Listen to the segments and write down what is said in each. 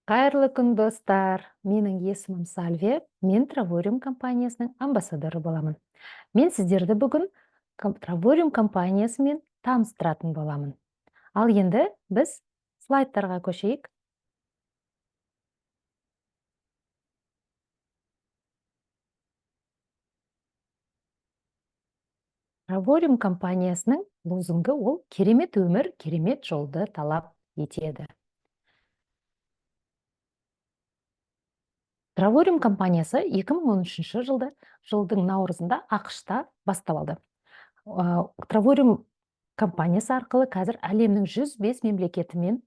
Қайырлы күн, достар! Менің есімім Сальвия, мен Travorium компаниясының амбассадоры боламын. Мен сіздерді бүгін Travorium компаниясымен таныстыратын боламын. Ал енді біз слайдтарға көшейік. Travorium компаниясының лозунгы ол керемет өмір, керемет жолды талап етеді. Travorium компаниясы 2013 жылдың наурызында АҚШ-та бастау алды. Travorium компаниясы арқылы қазір әлемнің 105 мемлекетімен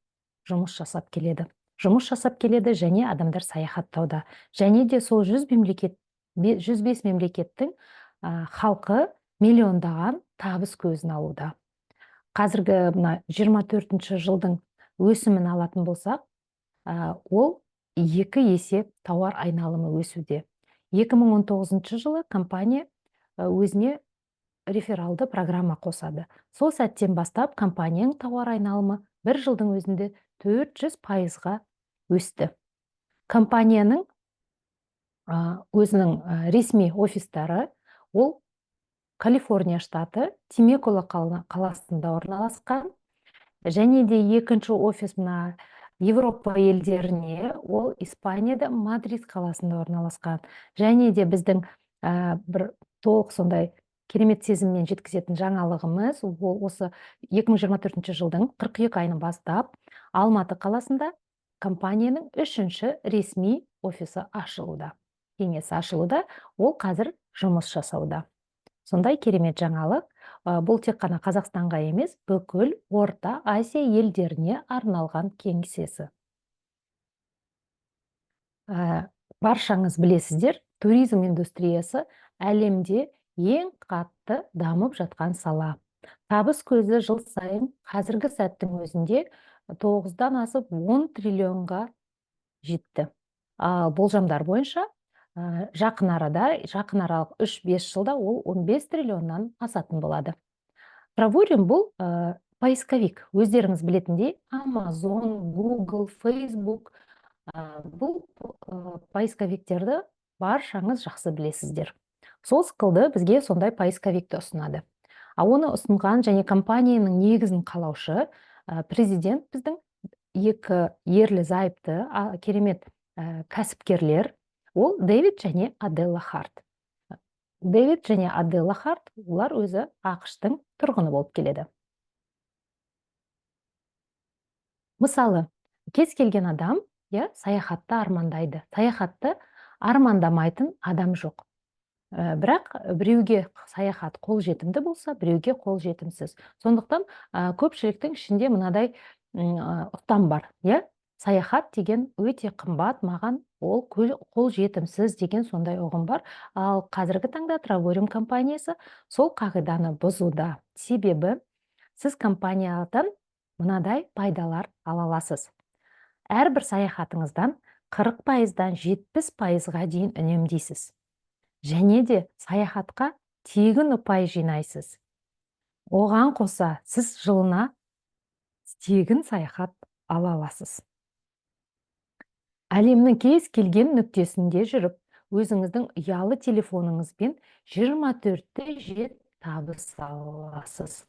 жұмыс жасап келеді. Жұмыс жасап келеді және адамдар саяхаттауда. Және де сол 105 мемлекеттің халқы миллиондаған табыс көзін алуда. Қазіргі мына 24 жылдың өсімін алатын болсақ, ол 2 есе тауар айналымы өсуде. 2019 жылы компания өзіне рефералды программа қосады. Сол сәттен бастап компанияның тауар айналымы бір жылдың өзінде 400%-ға өсті. Компанияның өзінің ресми офистары ол Калифорния штаты Темекула қаласында орналасқан. Және де екінші офис мына Европа елдеріне, ол Испанияда Мадрид қаласында орналасқан. Және де біздің бір толық сондай керемет сезіммен жеткізетін жаңалығымыз, ол осы 2024 жылдың қыркүйек айынан бастап Алматы қаласында компанияның үшінші ресми офисі ашылуда. Кеңесі ашылуда, ол қазір жұмыс жасауда. Сондай керемет жаңалық. Бұл тек қана Қазақстанға емес, бүкіл Орта Азия елдеріне арналған кеңсесі. Баршаңыз білесіздер, туризм индустриясы әлемде ең қатты дамып жатқан сала. Табыс көзі жыл сайын қазіргі сәттің өзінде 9-дан асып 10 триллионға жетті. Ал болжамдар бойынша, жақын арада, жақын аралық 3-5 жылда ол 15 триллионнан асатын болады. Travorium бұл поисковик. Өздеріңіз білетіндей, Amazon, Google, Facebook, бұл поисковиктерді баршаңыз жақсы білесіздер. Сол сықылды бізге сондай поисковикті ұсынады. А оны ұсынған және компанияның негізін қалаушы президент біздің екі ерлі зайыпты, керемет кәсіпкерлер, ол Дэвид және Аделла Харт. Дэвид және Аделла Харт, олар өзі АҚШ-тың тұрғыны болып келеді. Мысалы, кез келген адам, саяхатты армандайды. Саяхатты армандамайтын адам жоқ. Бірақ біреуге саяхат қолжетімді болса, біреуге қолжетімсіз. Сондықтан көпшіліктің ішінде мынадай ұстам бар, иә? Саяхат деген өте қымбат, маған ол қолжетімсіз деген сондай ұғым бар. Ал қазіргі таңда Travorium компаниясы сол қағиданы бұзуда. Себебі сіз компаниядан мынадай пайдалар ала аласыз. Әрбір саяхатыңыздан 40%-дан 70%-ға дейін үнемдейсіз. Және де саяхатқа тегін ұпай жинайсыз. Оған қоса сіз жылына тегін саяхат ала аласыз. Әлемнің кез келген нүктесінде жүріп, өзіңіздің ұялы телефоныңызбен 24/7 табыс ала аласыз.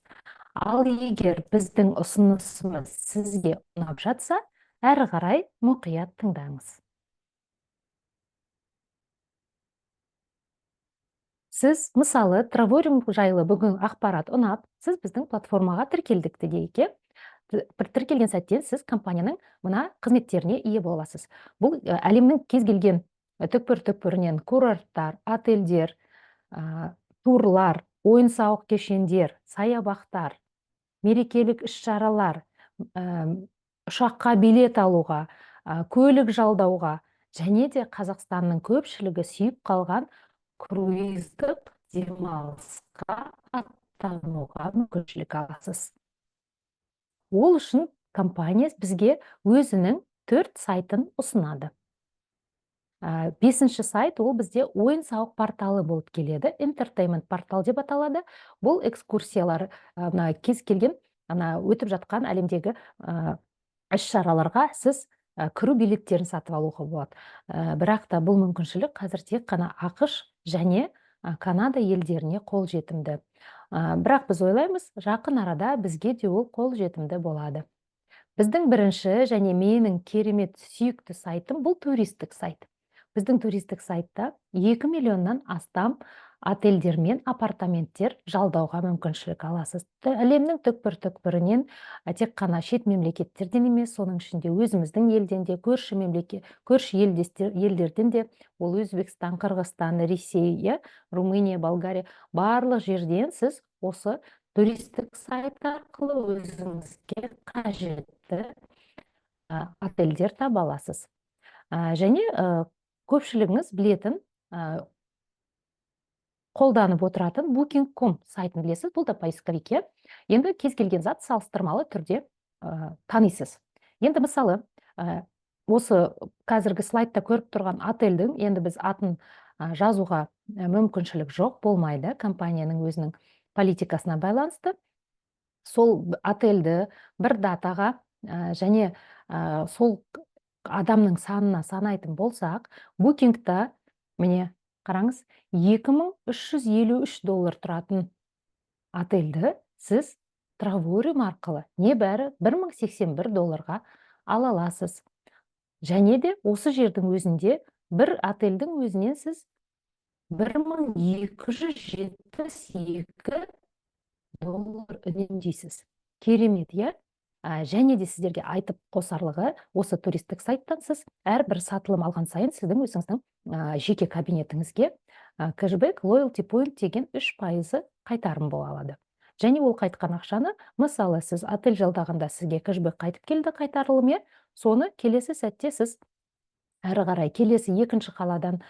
Ал егер біздің ұсынысымыз сізге ұнап жатса, әрі қарай мұқият тыңдаңыз. Сіз, мысалы, Travorium жайлы бүгін ақпарат ұнап, сіз біздің платформаға тіркелдік дейік, иә? Бір тіркелген сәттен сіз компанияның мына қызметтеріне ие бола аласыз. Бұл әлемнің кез келген түкпір-түкпірінен курорттар, отельдер, турлар, ойын-сауық кешендер, саябақтар, мерекелік іс-шаралар, ұшаққа билет алуға, көлік жалдауға және де Қазақстанның көпшілігі сүйіп қалған круиздік демалысқа аттануға мүмкіншілік аласыз. Ол үшін компания бізге өзінің 4 сайтын ұсынады. 5-ші сайт ол бізде ойын-сауық порталы болып келеді, entertainment портал деп аталады. Бұл экскурсиялар, мына кез келген, ана өтіп жатқан әлемдегі іс-шараларға сіз кіру билеттерін сатып алуға болады. Бірақ та бұл мүмкіншілік қазір тек қана АҚШ және Канада елдеріне қол жетімді. Бірақ біз ойлаймыз, жақын арада бізге де ол қол жетімді болады. Біздің бірінші және менің керемет сүйікті сайтым бұл туристік сайт. Біздің туристік сайтта 2 миллионнан астам отельдер мен апартаменттер жалдауға мүмкіншілік аласыз. Әлемнің түкпір-түкпірінен, тек қана шет мемлекеттерден емес, соның ішінде өзіміздің елден де, көрші мемлекет, көрші елдерден де, ол Өзбекстан, Қырғызстан, Ресей, Румыния, Болгария, барлық жерден сіз осы туристік сайт арқылы өзіңізге қажетті отельдер таба аласыз. Және көпшілігіңіз білетін, қолданып отыратын Booking.com сайтын білесіз, бұл да поисковик. Енді кез келген зат салыстырмалы түрде танисыз. Енді мысалы, осы қазіргі слайдта көріп тұрған отельдің, енді біз атын жазуға мүмкіншілік жоқ, болмайды, компанияның өзінің политикасына байланысты. Сол отельді бір датаға және сол адамның санына санайтын болсақ, Booking-та, міне қараңыз, 2353 доллар тұратын отельді сіз Travorium арқылы небәрі 1081 долларға ала аласыз. Және де осы жердің өзінде бір отельдің өзінен сіз 1272 доллар үнемдейсіз. Керемет, иә? Және де сіздерге айтып қосарлығы, осы туристік сайттан сіз әрбір сатылым алған сайын сіздің өзіңіздің жеке кабинетіңізге кэшбэк, loyalty point деген 3% қайтарым бола алады. Және ол қайтқан ақшаны, мысалы, сіз отель жалдағанда сізге кэшбэк қайтып келді қайтарылым, иә? Соны келесі сәтте сіз әрі қарай келесі екінші қаладан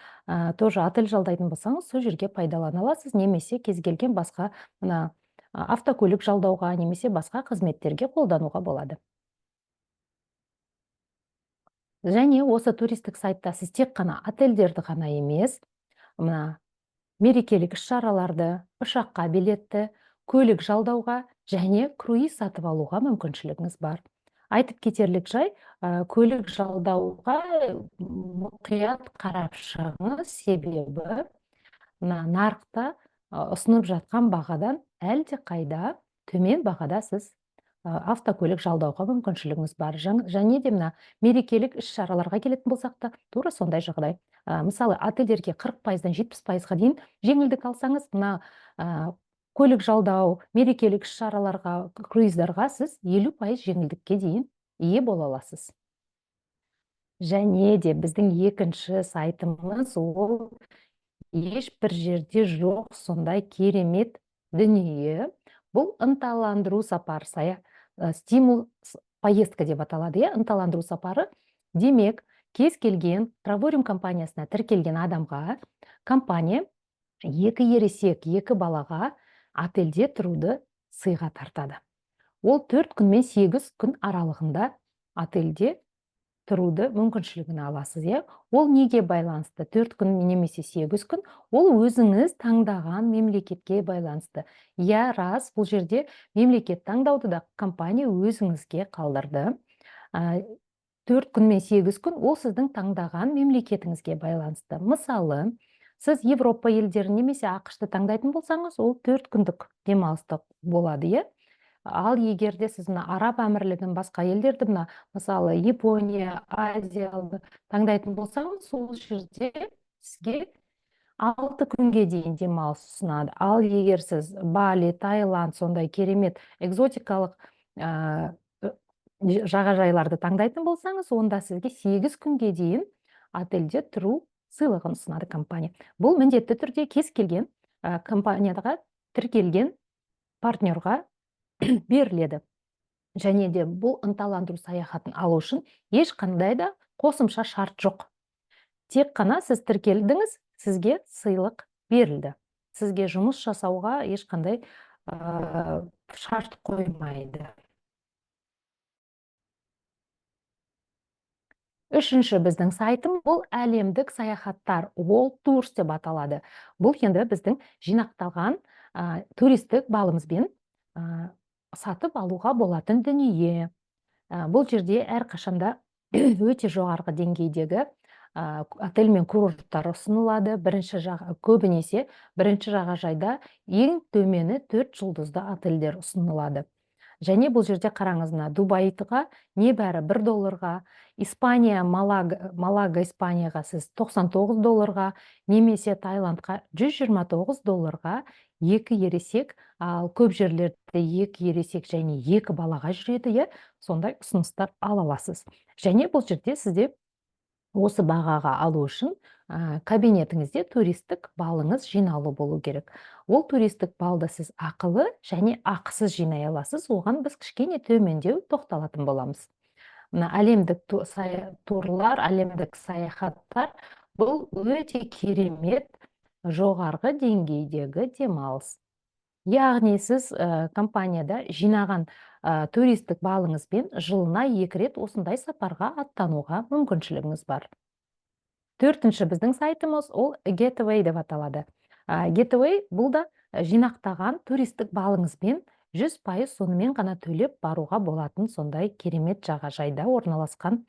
тоже отель жалдайтын болсаңыз, сол жерге пайдалана аласыз, немесе кез келген басқа мына автокөлік жалдауға немесе басқа қызметтерге қолдануға болады. Және осы туристік сайтта сіз тек қана отельдерді ғана емес, мына мерекелік іс-шараларды, ұшаққа билетті, көлік жалдауға және круиз сатып алуға мүмкіншілігіңіз бар. Айтып кетерлік жай, көлік жалдауға мұқият қарап шығыңыз, себебі мына нарықта ұсынып жатқан бағадан әлде қайда төмен бағада сіз автокөлік жалдауға мүмкіншілігіңіз бар. Және де мына мерекелік іс-шараларға келетін болсақ та, тура сондай жағдай. Мысалы, отельдерге 40%-дан 70%-ға дейін жеңілдік алсаңыз, мына көлік жалдау, мерекелік іс-шараларға, круиздарға сіз 50% жеңілдікке дейін ие бола аласыз. Және де біздің екінші сайтымыз ол ешбір жерде жоқ сондай керемет дүние. Бұл ынталандыру сапары, стимул поездка деп аталады, иә, ынталандыру сапары. Демек, кез келген Travorium компаниясына тіркелген адамға компания екі ересек, екі балаға отельде тұруды сыйға тартады. Ол 4 күн мен 8 күн аралығында отельде тұруды мүмкіншілігін аласыз, иә? Ол неге байланысты? 4 күн немесе 8 күн, ол өзіңіз таңдаған мемлекетке байланысты. Иә, рас, бұл жерде мемлекет таңдауды да компания өзіңізге қалдырды. 4 күн мен 8 күн ол сіздің таңдаған мемлекетіңізге байланысты. Мысалы, сіз Европа елдерін немесе АҚШ-ты таңдайтын болсаңыз, ол 4 күндік демалыстық болады, иә? Ал егер де сіз мына Араб әмірлігін, басқа елдерді, мына, мысалы, Япония, Азияны таңдайтын болсаңыз, сол жерде сізге 6 күнге дейін демалыс ұсынады. Ал егер сіз Бали, Таиланд, сондай керемет экзотикалық жағажайларды таңдайтын болсаңыз, онда сізге 8 күнге дейін отельде тұру сыйлығын ұсынады компания. Бұл міндетті түрде кез келген компанияға тіркелген партнерға беріледі. Және де бұл ынталандыру саяхатын алу үшін ешқандай да қосымша шарт жоқ. Тек қана сіз тіркелдіңіз, сізге сыйлық берілді. Сізге жұмыс жасауға ешқандай шарт қоймайды. Үшінші біздің сайтым бұл әлемдік саяхаттар, World Tours деп аталады. Бұл енді біздің жинақталған туристік балымызбен сатып алуға болатын дүние. Бұл жерде әрқашанда Өте жоғарғы деңгейдегі отель мен курорттар ұсынылады. Бірінші жақ, көбінесе бірінші жағажайда ең төмені 4 жұлдызды отельдер ұсынылады. Және бұл жерде қараңыз, мына Дубайға небәрі 1 долларға, Испания, Малага, Испанияға сіз 99 долларға, немесе Таиландқа 129 долларға екі ересек, ал көп жерлерде екі ересек және екі балаға жүреді, иә, сондай ұсыныстар ала аласыз. Және бұл жерде сізде осы бағаға алу үшін кабинетіңізде туристік балыңыз жиналу болу керек. Ол туристік балды сіз ақылы және ақысыз жинай аласыз. Оған біз кішкене төмендеу тоқталатын боламыз. Мына әлемдік турлар, әлемдік саяхаттар, бұл өте керемет жоғарғы деңгейдегі демалыс. Яғни сіз компанияда жинаған туристік балыңызбен жылына 2 рет осындай сапарға аттануға мүмкіншілігіңіз бар. Төртінші біздің сайтымыз ол Getaway деп аталады. Getaway бұл да жинақтаған туристік балыңызбен 100% сонымен ғана төлеп баруға болатын сондай керемет жағажайда орналасқан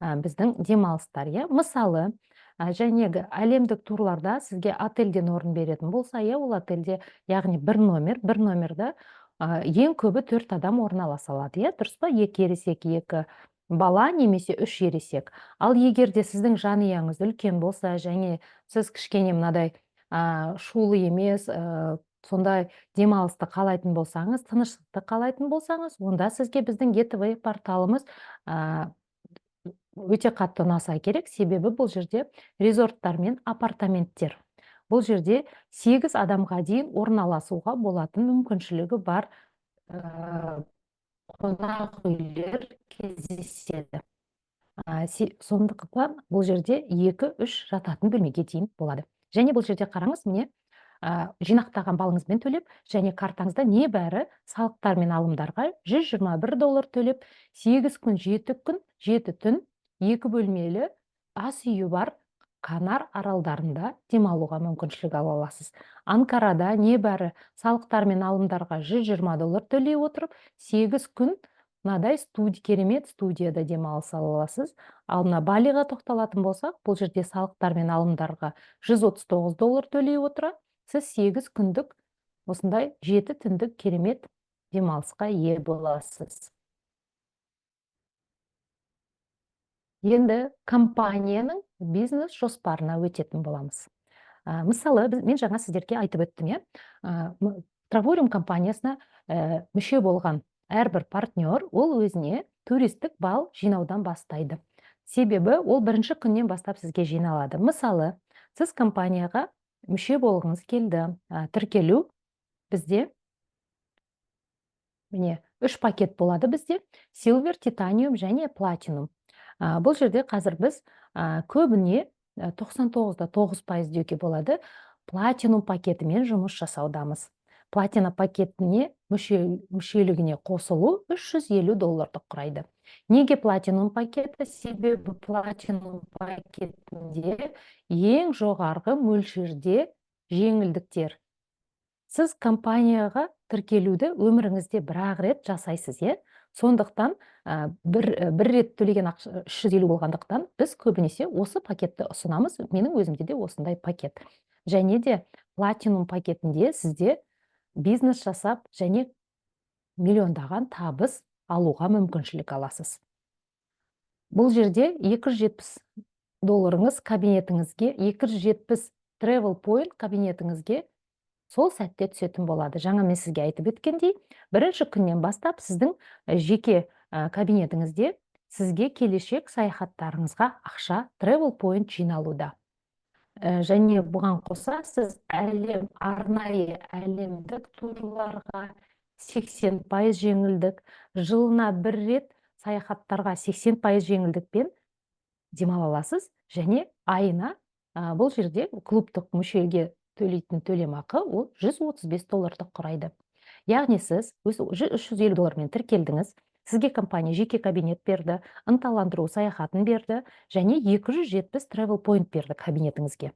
біздің демалыстар. Иә? Мысалы, жәнегі әлемдік турларда сізге отельден орын беретін болса, иә, ол отельде, яғни бір номер, бір номерді ең көбі 4 адам орналаса алады, иә, дұрыс па? 2 ересек, 2 бала немесе 3 ересек. Ал егер де сіздің жанұяңыз үлкен болса, және сіз кішкене мынадай шулы емес, сондай демалысты қалайтын болсаңыз, тыныштықты қалайтын болсаңыз, онда сізге біздің Getaway порталымыз өте қатты ұнаса керек, себебі бұл жерде резорттар мен апартаменттер. Бұл жерде 8 адамға дейін орналасуға болатын мүмкіншілігі бар, қонақ үйлер кездеседі. Сондықтан бұл жерде 2-3 жататын бөлмеге дейін болады. Және бұл жерде қараңыз, міне, жинақтаған балыңызбен төлеп, және картаңызда небәрі салықтар мен алымдарға 121 доллар төлеп, 8 күн, 7 күн, 7 түн, 2 бөлмелі ас үйі бар Канар аралдарында демалуға мүмкіншілік ала аласыз. Анкарада небәрі салықтар мен алымдарға 120 доллар төлей отырып, 8 күн мынадай керемет студияда демалыс ала аласыз. Ал мына Балиға тоқталатын болсақ, бұл жерде салықтар мен алымдарға 139 доллар төлей отыра, сіз 8 күндік осындай 7 түндік керемет демалысқа ие боласыз. Енді компанияның бизнес жоспарына өтетін боламыз. Мысалы, мен жаңа сіздерге айтып өттім, иә? Травориум компаниясына мүше болған әрбір партнер ол өзіне туристік балл жинаудан бастайды. Себебі ол бірінші күннен бастап сізге жиналады. Мысалы, сіз компанияға мүше болғыңыз келді. Тіркелу бізде міне 3 пакет болады бізде. Silver, Titanium және Platinum. Бұл жерде қазір біз, көбіне, тоқсан тоғыз да тоғыз пайыз деуге болады, Platinum пакетімен жұмыс жасаудамыз. Платина пакетіне мүшелігіне қосылу 350 долларды құрайды. Неге Platinum пакеті? Себебі Platinum пакетінде ең жоғарғы мөлшерде жеңілдіктер. Сіз компанияға тіркелуді өміріңізде бір-ақ рет жасайсыз, е? Сондықтан, бір рет төлеген ақша 350 болғандықтан, біз көбінесе осы пакетті ұсынамыз. Менің өзімде де осындай пакет. Және де Platinum пакетінде сізде бизнес жасап және миллиондаған табыс алуға мүмкіншілік аласыз. Бұл жерде 270 долларыңыз кабинетіңізге, 270 travel point кабинетіңізге сол сәтте түсетін болады. Жаңа мен сізге айтып өткендей, бірінші күннен бастап сіздің жеке кабинетіңізде сізге келешек саяхаттарыңызға ақша travel point жиналуда. Және бұған қоса сіз арнайы әлемдік турларға 80% жеңілдік, жылына бір рет саяхаттарға 80% жеңілдікпен демала аласыз және айына, бұл жерде клубтық мүшелге төлейтін төлемақы ол 135 долларды құрайды. Яғни сіз 350 доллармен тіркелдіңіз, сізге компания жеке кабинет берді, ынталандыру саяхатын берді және 270 travel point берді кабинетіңізге.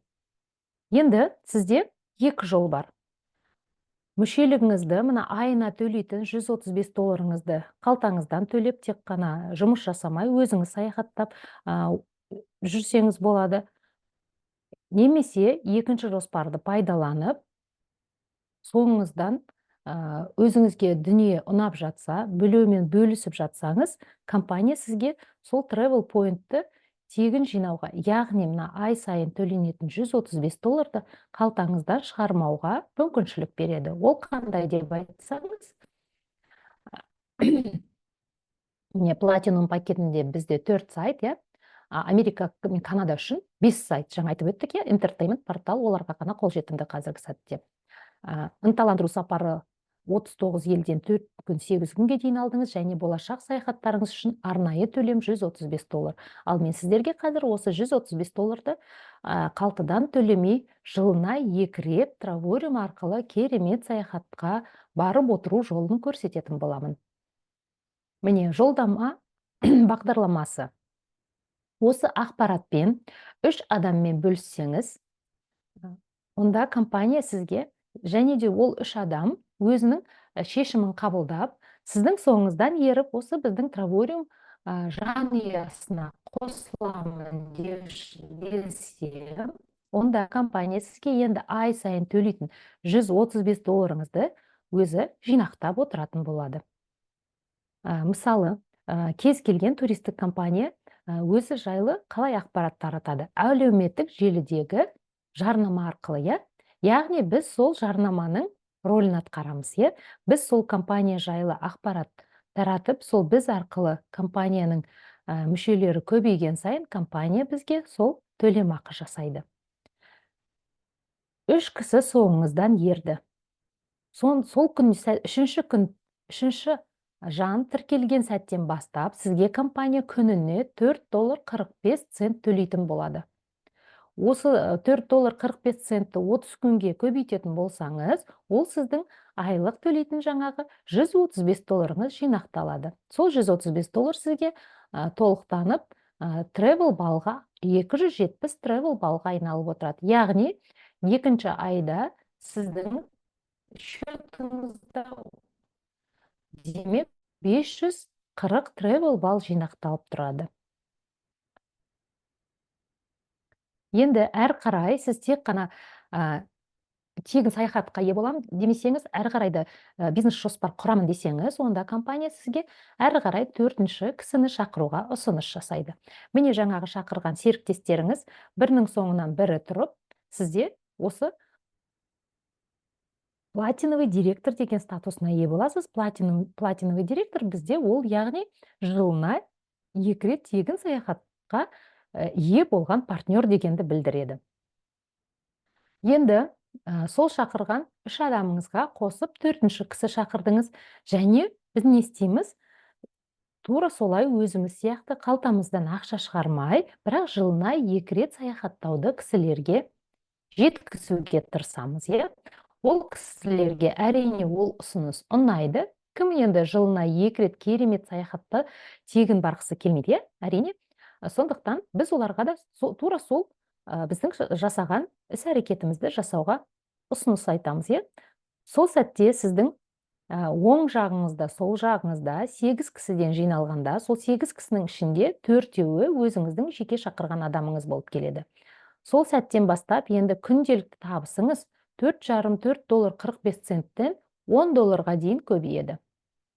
Енді сізде екі жол бар. Мүшелігіңізді, мына айына төлейтін 135 долларыңызды қалтаңыздан төлеп, тек қана жұмыс жасамай, өзіңіз саяхаттап жүрсеңіз болады. Немесе екінші жоспарды пайдаланып, соңыңыздан өзіңізге дүние ұнап жатса, біреумен бөлісіп жатсаңыз, компания сізге сол travel point'ті тегін жинауға, яғни мына ай сайын төленетін 135 долларды қалтаңыздан шығармауға мүмкіншілік береді. Ол қандай деп айтсаңыз, міне, платинум пакетінде бізде 4 сайт, иә, Америка мен Канада үшін 5 сайт, жаңа айтып өттік, иә, entertainment портал оларға ғана қолжетімді қазіргі сәтте. Ынталандыру сапары 39 елден 4 күн 8 күнге дейін алдыңыз және болашақ саяхаттарыңыз үшін арнайы төлем 135 доллар. Ал мен сіздерге қазір осы 135 долларды қалтадан төлемей, жылына 2 рет Травориум арқылы керемет саяхатқа барып отыру жолын көрсететін боламын. Міне, жолдама бағдарламасы. Осы ақпаратпен 3 адаммен бөліссеңіз, онда компания сізге, және де ол 3 адам өзінің шешімін қабылдап, сіздің соңыңыздан еріп, осы біздің Травориум жанұясына қосыламын десе, онда компания сізге енді ай сайын төлейтін 135 долларыңызды өзі жинақтап отыратын болады. Мысалы, кез келген туристік компания өзі жайлы қалай ақпарат таратады? Әлеуметтік желідегі жарнама арқылы, иә? Яғни біз сол жарнаманың рөлін атқарамыз, иә? Біз сол компания жайлы ақпарат таратып, сол біз арқылы компанияның мүшелері көбейген сайын компания бізге сол төлемақы жасайды. 3 кісі соңыңыздан ерді. Сол күн, үшінші күн, үшінші жан тіркелген сәттен бастап сізге компания күніне төрт доллар қырық бес цент төлейтін болады. Осы төрт доллар қырық бес центті 30 күнге көбейтетін болсаңыз, ол сіздің айлық төлейтін жаңағы 135 долларыңыз жинақталады. Сол 135 доллар сізге толықтанып, travel балға, 270 travel балға айналып отырады. Яғни екінші айда сіздің счетыңызда демек 540 travel балл жинақталып тұрады. Енді әрі қарай сіз тек қана тегін саяхатқа ие боламын демесеңіз, әрі қарай да бизнес жоспар құрамын десеңіз, онда компания сізге әрі қарай төртінші кісіні шақыруға ұсыныс жасайды. Міне, жаңағы шақырған серіктестеріңіз бірінің соңынан бірі тұрып, сізде осы платиновый директор деген статусына ие боласыз. Платиновый директор бізде ол, яғни жылына 2 рет тегін саяхатқа ие болған партнер дегенді білдіреді. Енді сол шақырған 3 адамыңызға қосып төртінші кісі шақырдыңыз. Және біз не істейміз? Тура солай өзіміз сияқты қалтамыздан ақша шығармай, бірақ жылына 2 рет саяхаттауды кісілерге жеткізуге тырысамыз, иә? Ол кісілерге әрине ол ұсыныс ұнайды. Кім енді жылына 2 рет керемет саяхатты тегін барғысы келмейді, иә? Әрине. Сондықтан біз оларға да тура сол біздің жасаған іс-әрекетімізді жасауға ұсыныс айтамыз, иә? Сол сәтте сіздің оң жағыңызда, сол жағыңызда 8 кісіден жиналғанда, сол 8 кісінің ішінде төртеуі өзіңіздің жеке шақырған адамыңыз болып келеді. Сол сәттен бастап енді күнделікті табысыңыз төрт жарым, төрт доллар қырық бес центтен он долларға дейін көбейеді.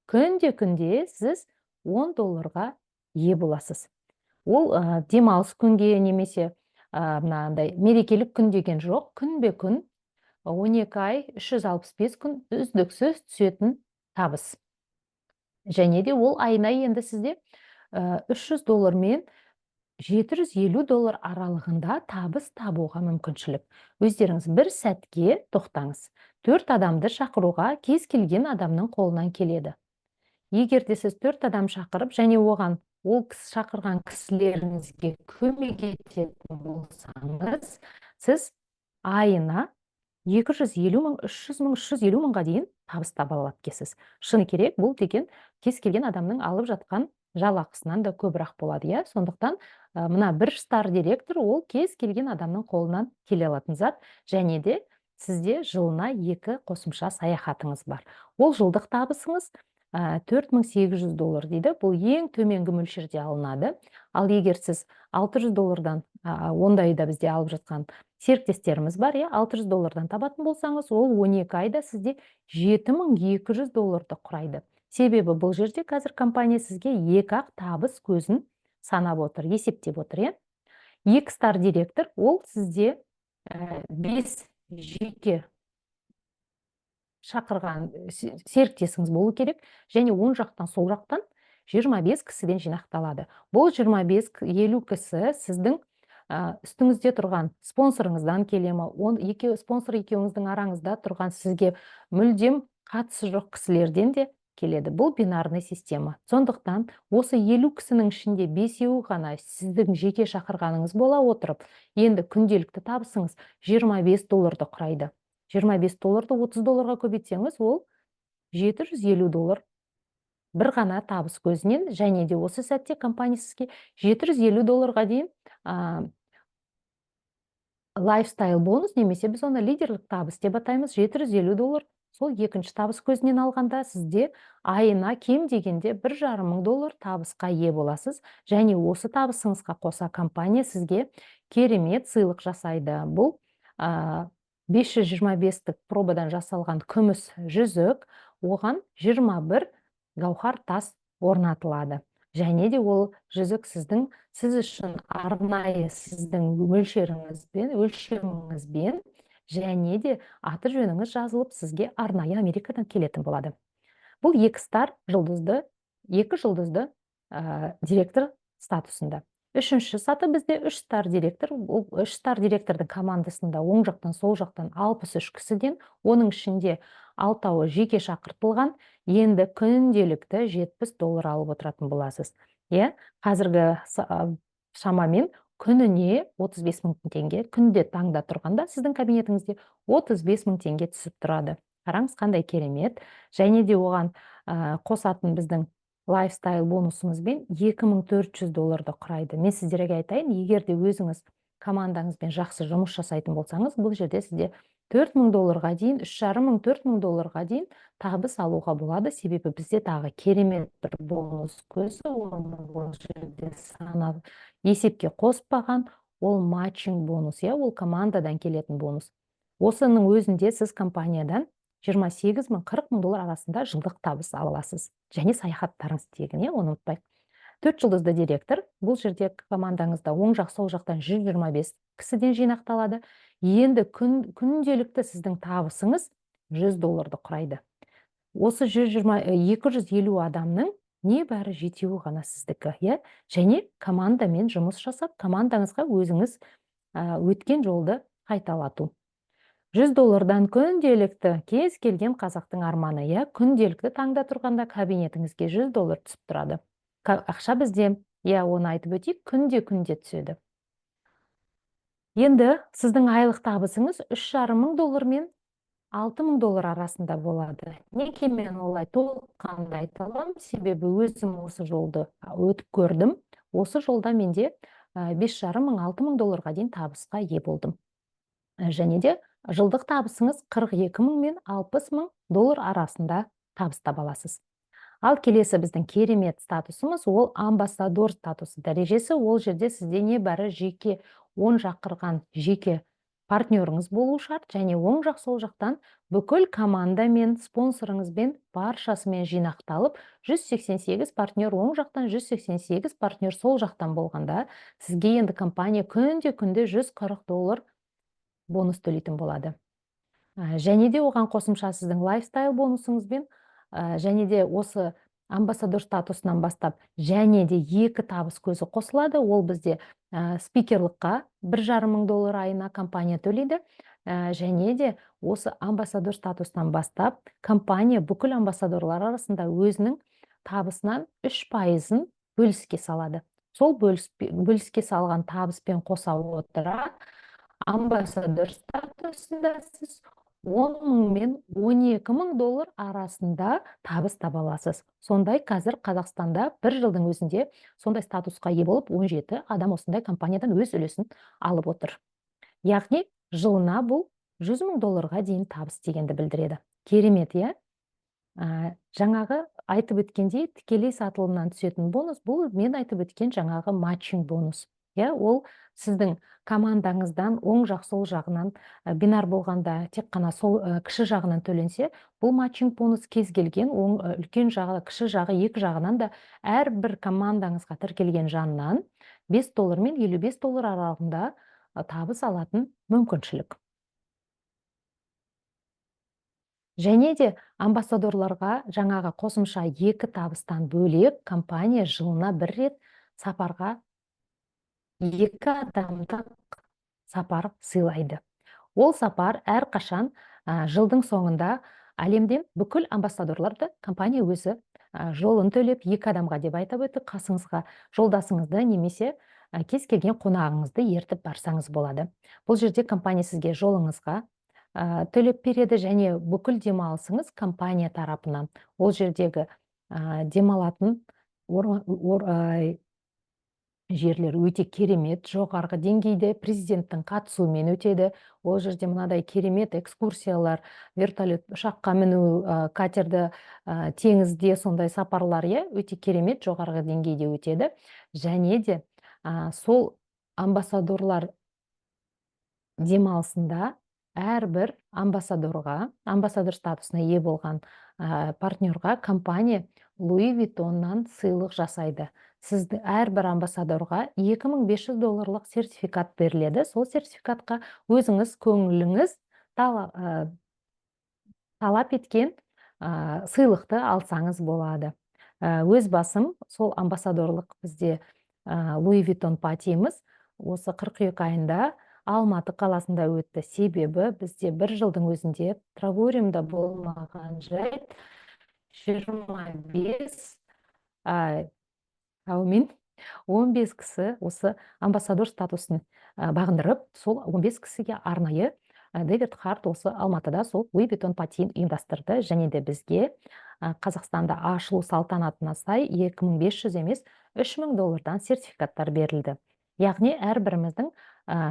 Күнде-күнде сіз он долларға ие боласыз. Ол демалыс күнге немесе мынандай мерекелік күн деген жоқ, күнбе-күн 12 ай, 365 күн үздіксіз түсетін табыс. Және де ол айына енді сізде 300 доллар мен 750 доллар аралығында табыс табуға мүмкіншілік. Өздеріңіз бір сәтке тоқтаңыз. 4 адамды шақыруға кез келген адамның қолынан келеді. Егер де сіз 4 адам шақырып, және оған ол кісі шақырған кісілеріңізге көмек ететін болсаңыз, сіз айына екі жүз елу мың, үш жүз мың, үш жүз елу мыңға дейін табыс таба алады екенсіз. Шыны керек, бұл деген кез келген адамның алып жатқан жалақысынан да көбірек болады, иә? Сондықтан мына бір стар директор ол кез келген адамның қолынан келе алатын зат. Және де Сізде жылына екі қосымша саяхатыңыз бар. Ол жылдық табысыңыз 4800 доллар дейді. Бұл ең төменгі мөлшерде алынады. Ал егер сіз 600 доллардан, ондай да бізде алып жатқан серіктестеріміз бар, иә, 600 доллардан табатын болсаңыз, ол 12 айда сізде 7200 долларды құрайды. Себебі бұл жерде қазір компания сізге екі ақ табыс көзін санап отыр, есептеп отыр, иә. 2 стар директор, ол сізде 5 жеке шақырған серіктесіңіз болу керек, және оң жақтан сол жақтан 25 кісіден жинақталады. Бұл 25-50 кісі сіздің үстіңізде тұрған спонсорыңыздан келе ме, спонсор екеуіңіздің араңызда тұрған сізге мүлдем қатысы жоқ кісілерден де келеді. Бұл бинарный система. Сондықтан осы 50 кісінің ішінде 5-еуі ғана сіздің жеке шақырғаныңыз бола отырып, енді күнделікті табысыңыз 25 долларды құрайды. 25 долларды 30 долларға көбейтсеңіз, ол 750 доллар бір ғана табыс көзінен. Және де осы сәтте компания сізге 750 долларға дейін лайфстайл бонус, немесе біз оны лидерлік табыс деп атаймыз, 750 доллар сол екінші табыс көзінен алғанда сізде айына кем дегенде 1500 доллар табысқа ие боласыз. Және осы табысыңызға қоса компания сізге керемет сыйлық жасайды. Бұл 525-тік пробадан жасалған күміс жүзік, оған 21 гауһар тас орнатылады. Және де ол жүзік сіз үшін арнайы сіздің мөлшеріңізбен, өлшеміңізбен, және де аты жөніңіз жазылып, сізге арнайы Америкадан келетін болады. Бұл екі стар жұлдызды, екі жұлдызды директор статусында. Үшінші саты бізде 3 стар директор. Ол 3 стар директордың командасында оң жақтан сол жақтан 63 кісіден, оның ішінде 6-ауы жеке шақыртылған. Енді күнделікті 70 доллар алып отыратын боласыз. Иә, қазіргі шамамен күніне 35 мың теңге, күнде таңда тұрғанда сіздің кабинетіңізде 35 мың теңге түсіп тұрады. Қараңыз, қандай керемет. Және де оған қосатын біздің лайфстайл бонусымызбен 2400 долларды құрайды. Мен сіздерге айтайын, егер де өзіңіз командаңызбен жақсы жұмыс жасайтын болсаңыз, бұл жерде сізде 4000 долларға дейін, үш жарым мың, төрт мың долларға дейін табыс алуға болады. Себебі бізде тағы керемет бір бонус көзі, оны бұл жерде санап есепке қоспаған, ол матчинг бонус, иә, ол командадан келетін бонус. Осының өзінде сіз компаниядан 28 мың, 40 мың доллар арасында жылдық табыс ала аласыз. Және саяхаттарыңыз тегін, иә, оны ұмытпайық. 4 жұлдызды директор, бұл жерде командаңызда оң жақ, сол жақтан 125 кісіден жинақталады. Енді күнделікті сіздің табысыңыз 100 долларды құрайды. Осы 250 адамның небәрі жетеуі ғана сіздікі, иә? Және командамен жұмыс жасап, командаңызға өзіңіз өткен жолды қайталату. 100 доллардан күнделікті кез келген қазақтың арманы, иә? Күнделікті таңда тұрғанда кабинетіңізге 100 доллар түсіп тұрады. Ақша бізде, иә, оны айтып өтейік, күнде-күнде түседі. Енді сіздің айлық табысыңыз үш жарым мың доллар мен алты мың доллар арасында болады. Неге мен олай толыққанды айта аламын? Себебі өзім осы жолды өтіп көрдім. Осы жолда менде бес жарым мың, алты мың долларға дейін табысқа ие болдым. Және де жылдық табысыңыз қырық екі мың мен алпыс мың доллар арасында табыс таба аласыз. Ал келесі біздің керемет статусымыз ол амбассадор статусы дәрежесі. Ол жерде сізде небәрі жеке 10 шақырған жеке партнеріңіз болу шарт, және оң жақ сол жақтан бүкіл командамен, спонсорыңызбен баршасымен жинақталып 188 партнер оң жақтан, 188 партнер сол жақтан болғанда сізге енді компания күнде-күнде 140 доллар бонус төлейтін болады. Және де оған қосымша сіздің лайфстайл бонусыңызбен, және де осы амбассадор статусынан бастап және де екі табыс көзі қосылады. Ол бізде спикерлыққа бір жарым мың доллар айына компания төлейді. Және де осы амбассадор статусынан бастап компания бүкіл амбассадорлар арасында өзінің табысынан үш пайызын бөліске салады. Сол бөліске салған табыспен қоса отыра амбассадор статусында сіз он мың мен он екі мың доллар арасында табыс таба аласыз. Сондай қазір Қазақстанда бір жылдың өзінде сондай статусқа ие болып 17 адам осындай компаниядан өз үлесін алып отыр. Яғни жылына бұл 100 мың долларға дейін табыс дегенді білдіреді. Керемет, иә? Жаңағы айтып өткендей, тікелей сатылымнан түсетін бонус, бұл мен айтып өткен жаңағы матчинг бонус. Иә, ол сіздің командаңыздан оң жақ сол жағынан бинар болғанда тек қана сол кіші жағынан төленсе, бұл матчинг бонус кез келген оң, үлкен жағы, кіші жағы, екі жағынан да әрбір командаңызға тіркелген жаннан 5 доллар мен 55 доллар аралығында табыс алатын мүмкіншілік. Және де амбассадорларға жаңағы қосымша 2 табыстан бөлек компания жылына бір рет сапарға 2 адамдық сапар сыйлайды. Ол сапар әрқашан жылдың соңында әлемден бүкіл амбассадорларды компания өзі жолын төлеп 2 адамға деп айтап өтті, қасыңызға жолдасыңызды немесе кез келген қонағыңызды ертіп барсаңыз болады. Бұл жерде компания сізге жолыңызға төлеп береді және бүкіл демалысыңыз компания тарапынан. Ол жердегі демалатын жерлер өте керемет, жоғарғы деңгейде президенттің қатысуымен өтеді. Ол жерде мынадай керемет экскурсиялар, вертолет, ұшаққа міну, катерді, теңізде сондай сапарлар, иә, өте керемет жоғарғы деңгейде өтеді. Және де сол амбассадорлар демалысында әрбір амбассадорға, амбассадор статусына ие болған партнерға компания Луи Виттоннан сыйлық жасайды. Сізді әрбір амбассадорға 2500 долларлық сертификат беріледі. Сол сертификатқа өзіңіз көңіліңіз талап еткен сыйлықты алсаңыз болады. Өз басым сол амбассадорлық бізде Луи Виттон патиіміз осы қыркүйек айында Алматы қаласында өтті. Себебі бізде бір жылдың өзінде Травориумда болмаған жайт 25, әумин, 15 кісі осы амбассадор статусын бағындырып, сол 15 кісіге арнайы Дэвид Харт осы Алматыда сол Луи Виттон патиін ұйымдастырды. Және де бізге Қазақстанда ашылу салтанатына сай 2500 емес, 3000 доллардан сертификаттар берілді. Яғни әрбіріміздің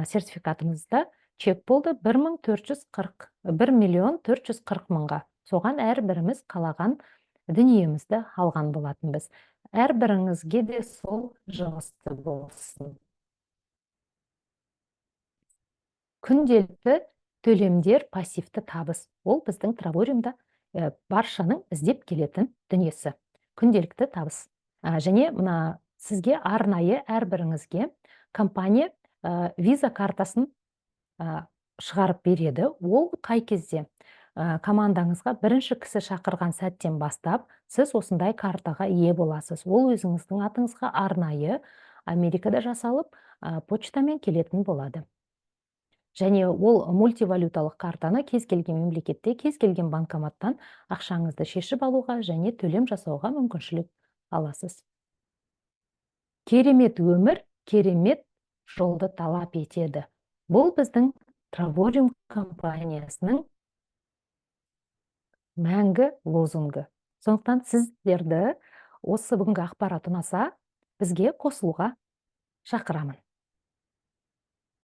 сертификатымызда чек болды бір мың төрт жүз қырық, бір миллион төрт жүз қырық мыңға. Соған әрбіріміз қалаған дүниемізді алған болатынбыз. Әрбіріңізге де сол жұғысты болсын. Күнделікті төлемдер пассивті табыс. Ол біздің Травориумда баршаның іздеп келетін дүниесі. Күнделікті табыс. Және мына сізге арнайы әрбіріңізге компания виза картасын шығарып береді. Ол қай кезде? Командаңызға бірінші кісі шақырған сәттен бастап, сіз осындай картаға ие боласыз. Ол өзіңіздің атыңызға арнайы Америкада жасалып, почтамен келетін болады. Және ол мультивалюталық картаны кез келген мемлекетте, кез келген банкоматтан ақшаңызды шешіп алуға және төлем жасауға мүмкіншілік аласыз. Керемет өмір, керемет жолды талап етеді. Бұл біздің Травориум компаниясының мәңгі лозунгы. Сондықтан сіздерді осы бүгінгі ақпарат ұнаса, бізге қосылуға шақырамын.